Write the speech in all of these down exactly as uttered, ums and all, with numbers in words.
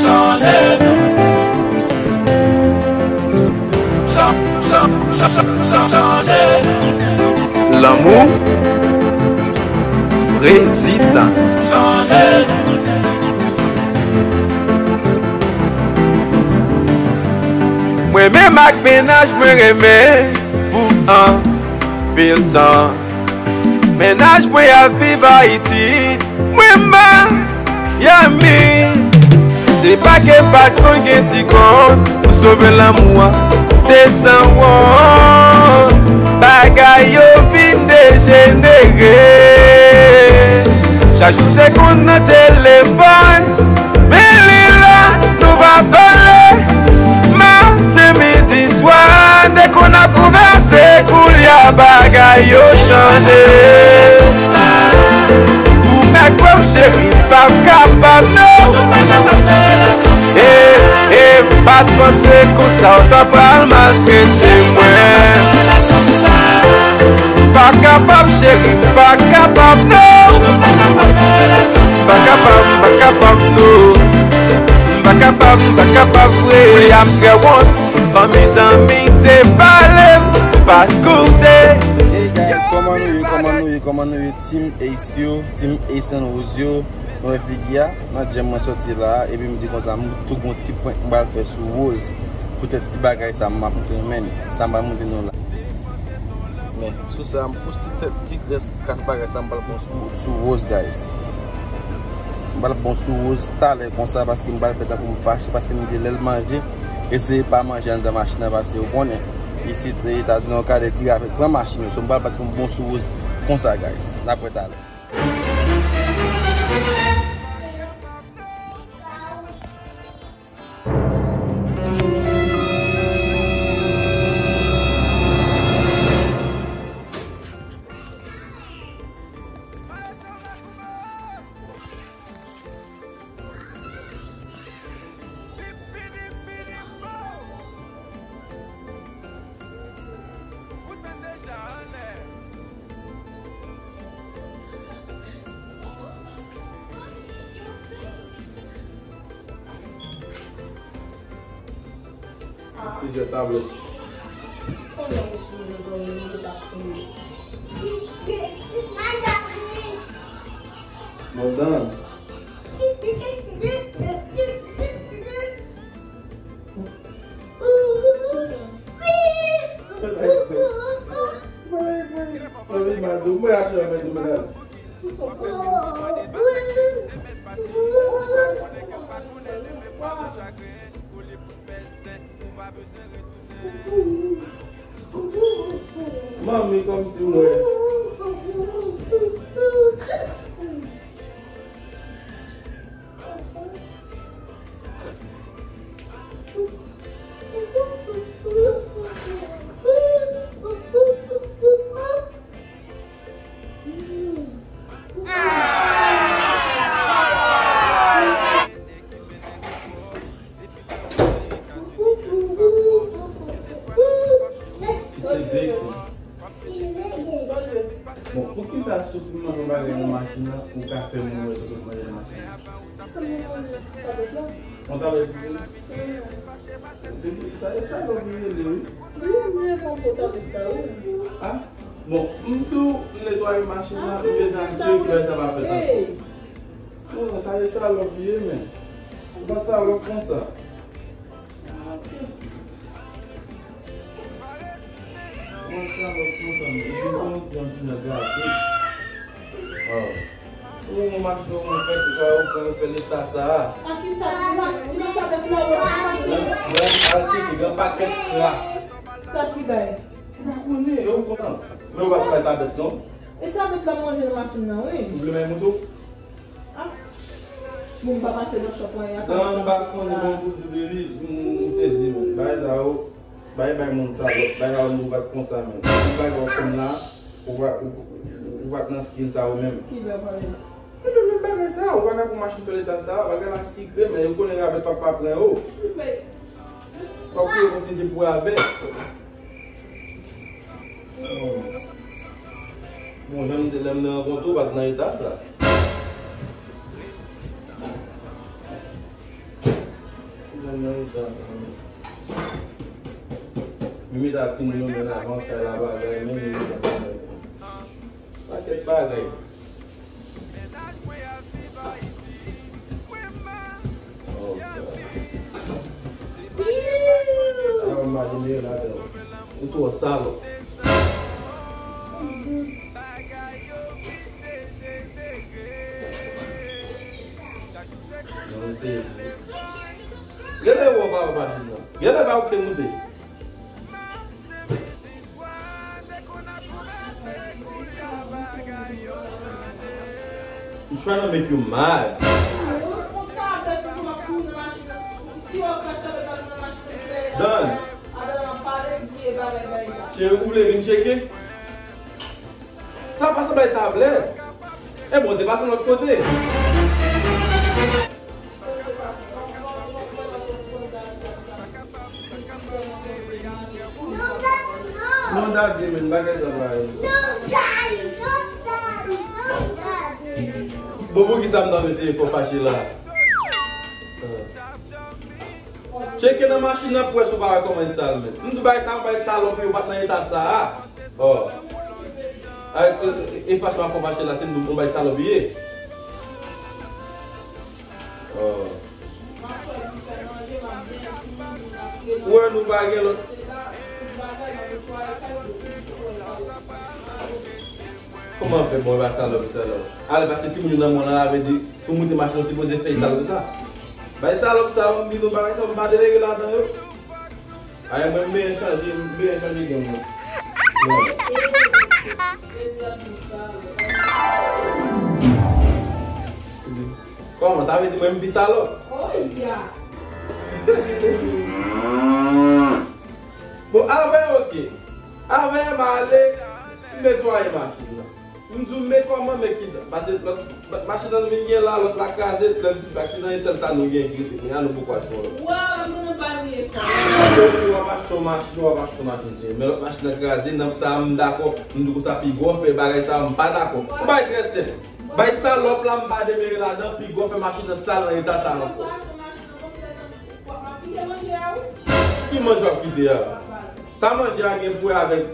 Chanje. Chan-, chan-, chan-, chan-, chanje. Lanmou, prezidans. Chanje. Mwen menm ak mennaj mwen renmen pou anpil tan. Mennaj mwen ap viv Ayiti, mwen Miami. Se pa ke m pa t konn gen ti kont pou sove lanmou an. Te sanwont, bagay yo vin dejenere. Chak jou te konn nan telefòn, men li la, nou pa pale. Maten, midi, swa, te konn ap konvèse, koulye a bagay yo chanje. Ou mèt kwè m cheri, m p ap kapab non. E, e m pa t panse konsa w ta pral maltrete mwen. M pa kapab cheri, m pa kapab non. M pa kapab, m pa kapab non. M pa kapab, m pa kapab vre. Koulye a m trè wont. Fanmi zanmi te pale m, m pa t koute. Hey guys, kòman nou ye? Kòman nou ye? Kòman nou ye? Team Ace yo, Team Ace and Rose yo. Nou wè figi a, nan djèm mwen sòti la, epi m di konsa, m tou gon ti prank m pral fè sou Rose. Poutèt ti bagay sa, m ap renmen, sa m pral montre nou la. Men, sou sa, m pou ti tèt, ti grès, kras bagay sa, m pral pran sou, sou Rose, guys. M pral pran sou Rose talè konsa, paske m pral fè tankou m fache, paske m di lè l manje, eseye pa manje anndan machin nan, paske ou konnen, isit, Etazini, ou ka de dirèk pran machin yo, so m pral bat pou m bon sou Rose konsa, guys. N ap wè talè. Sizè tablèt. Mòdan. Manmi, kòmsi m wè. Se de kou. Bon, poukisa si w fin manje yon bagay nan machin nan, ou ka fè moun wè sa w sot manje nan machin nan? Yon tablet ki vini? Sa e salòp li rele, wi. Ah, bon, m tou netwaye machin nan, m bezwen asire ke bagay sa pa fèt ankò. Non, sa e salòp li ye, men. Ou pa salòp konsa. Mwen sa lòt kontan, mwen di yon ti nèg gate. Oh. Ou mach nou mwen fè ki sa ou pran fè leta sa a. A ki sa ki mas ki nan tabèt la ou. Gran, gran al cheke, gran pakèt kras. Kras ki bay. Ou pa konnen, ou kontan. Men ou pa se bay tabèt non. E tabèt la manje nan machin nan, wi. Ou vle bay moto? Ah. Bon, m pa pase nan shop mwen, atan. Non, m pa konnen bon pou di li, m sezi, men. Bay sa yo, bay, bay moun sa, bay sa yo nou bat konsa, men. Ou bay wè konn la, ou va, ou, ou va nan stil sa yo menm. Ki lè pale? Menm, menm bagay sa, ou pa ka pran machin fè leta sa, bagay la sikre, men yo konnen ravèt papa pran yo. Pap yo konsidere pou ravèt. Bon, jan m te lè m te rankontre w, ou pa t nan eta sa. Mimi ta timoun yo men avan fè la bagay, men Mimi ta bagay. Pakèt bagay. Oh, God. Ah, m pa gen meyè ladan. Ou twò salòp. Non, se Gade wè w pa wè machin nan. Gade pa ou te moute. I'm trying to make you mad. Done. Cheri, ou vle vin tcheke? Sa pa sanble tablèt. E bon, te pase lòt kote. Non, daddy, men bagay sa pa ye. Bon, poukisa m t ap eseye fè w fache la? Tcheke nan machin nan pou wè si w pa wè kòman li sal, men. M di w bagay sa, yon bagay salòp, yo pa t nan eta sa a. Oh. Ay, e, e, e fache m ap fè w fache la, se m di w yon bagay salòp li ye. Oh. Ou wè nou pa gen lòt. Kòman fè bon, e pa salòp, salòp? Ale, pase timoun yo nan mòn nan, la vle di, si w moute machin, ou sipoze fè salòp sa. Bay salòp sa, m di nou bagay sa, m pa delege ladan yo. Ay, mwen, m byen chanje, m byen chanje gen mwen. Kòman, sa vle di mwen m pi salòp? Oh, ya. Bon, avè, oke. Avè, m ale, m netwaye machin nan. M di w, men kòman, men kisa? Pase lòt, lòt machin nan vin gen la, lòt la kraze, lè m fin fè aksidan, e sèl sa nou gen ki rete. Men a nou poko achte yon lòt. Waw, m konnen pa nou ye fò. Yo, w ap achte yon machin, w ap achte yon machin, men lòt machin nan kraze, nan sa a m dakò, m di w konsa pi gwo fè bagay sa a, m pa dakò. Yon bagay trè senp. Bay salòp la, m pa demere ladan, pi gwo fè machin nan sal nan eta sa a ankò. Ki manje w ap kite a? Sa manje a gen pou wè avèk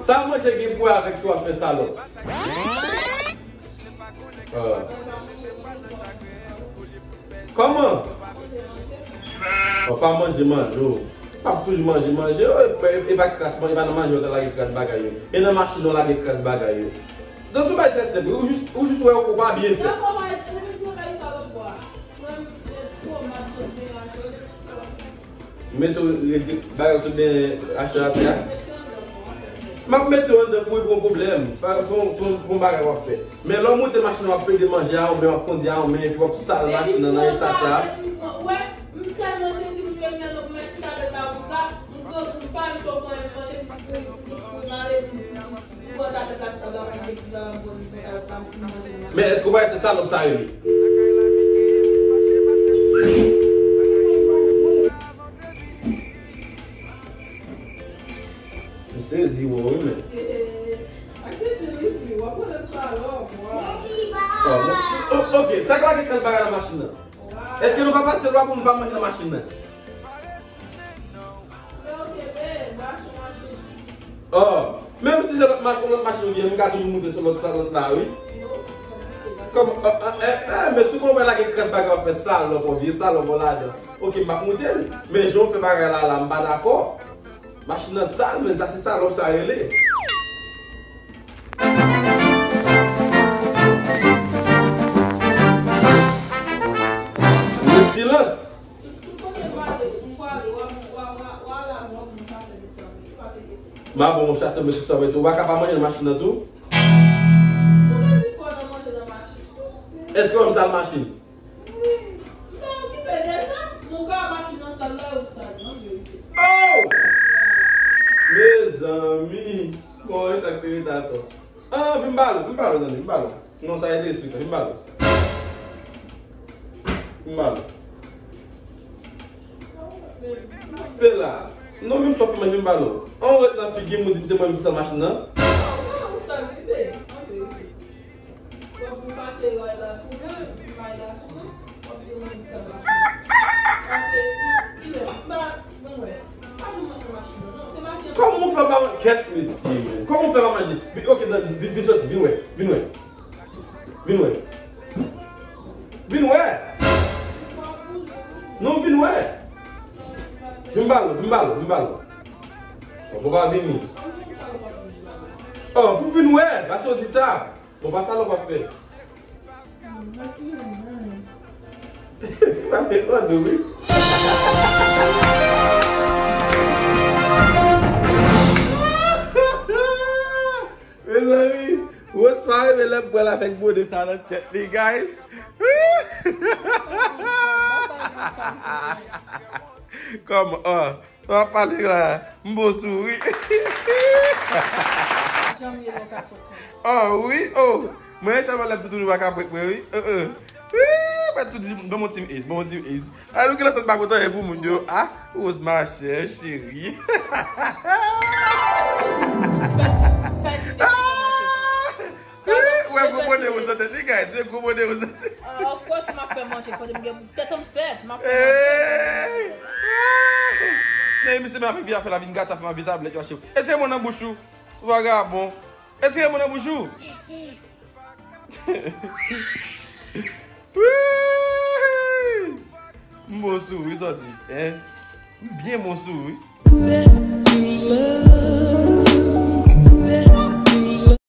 Sa manje gen pou wè avèk si w ap fè salòp? Ah. Kòman? Ou pa manje manje w. Ou ap toujou manje manje w. E, e, e pa kras, e pa nan manje w ta lage kras bagay yo. E nan machin w lage kras bagay yo. Donk, se yon bagay trè senp. Ou jis, ou jis wè ou pa byen fè. Mete w rete bagay sou byen rache atè a. M ap mete w anndan pou w pran pwoblèm. Pa se yon, se yon, se yon bagay w ap fè. Men lè w moute machin nan, w ap pede manje a yon men, w ap kondi a yon men, epi w ap sal machin nan nan eta sa a. Men èske w pa wè se salòp sa rele? M sezi wè w wi, men. Oh, bon. Oh, ok, sa k lage kras bagay nan machin nan? Èske nou pa pase lwa pou nou pa manje nan machin nan? Oh, menm si se lòt machin, lòt machin ou gen, m ka toujou moute sou lòt sa, lòt la, wi. Kòm, eh, eh, eh, men si w konn wè lage kras bagay w ap fè salòp, yon vye salòp ou ladan. Ok, m ap moute l. Men jan w fè bagay la, la, m pa dakò. Machin nan sal, men sa se salòp sa rele. Minm silans. M a bon, chase mwen sou sa mwen tou. Ou pa ka pa manje nan machin nan tou? Èske w ap sal machin? Oh! Mezanmi! Bon, e sa k te ret atò. Ah, vin ba l, vin ba l, zanmi, vin ba l. Non, sa e te esplike, vin ba l. Vin ba l. Pe la. Non, vin sòt mwen, vin ba l. An w ret nan figi m, ou di m se mwen ki sal machin nan. Fòk nou pase rad la sou mwen, may la sou mwen. Kèt mesye, men. Kòman w fè pa manje? Vin, ok, dan, vin, vin soti, vin wè, vin wè. Vin wè. Vin wè. Non, vin wè. Vin ba l, vin ba l, vin ba l. Bon, bon, pa vini. Oh, pou vin wè, paske w di sa. Bon, pa sa lòt w ap fè. Pa fè kòd ou, wi. Mezanmi, Rose pa renmen lè m pran l avèk bone sa nan tèt li, guys. Kòman? Sa w ap pale la? M bon sou, wi. Janm ye lè w ka konprann. Oh, wi, oh. Mwen, sèlman lè m toutou li pa ka prank mwen, wi. Uh, uh. Wi, mwen tou di, ban m yon team ace, ban m yon team ace. A, nou ki lè tann pa kontan e pou moun yo. Ah, Rose, ma chè, cheri. Fè ti, fè ti, fè ti. Wè gwo bone Rose nan tèt li, guys. Wè gwo bone Rose nan tèt. Ah, of course, m ap fè manje. Kote m gen tèt an fèt, m ap fè manje. Hey! Men misye menm avèk vye afè la vin gate afè m avèk vye tablèt yo achte. Retire men w nan bouch ou, vagabon. Retire men w nan bouch ou. M bon sou wi, sa w di, hein? M byen bon sou wi.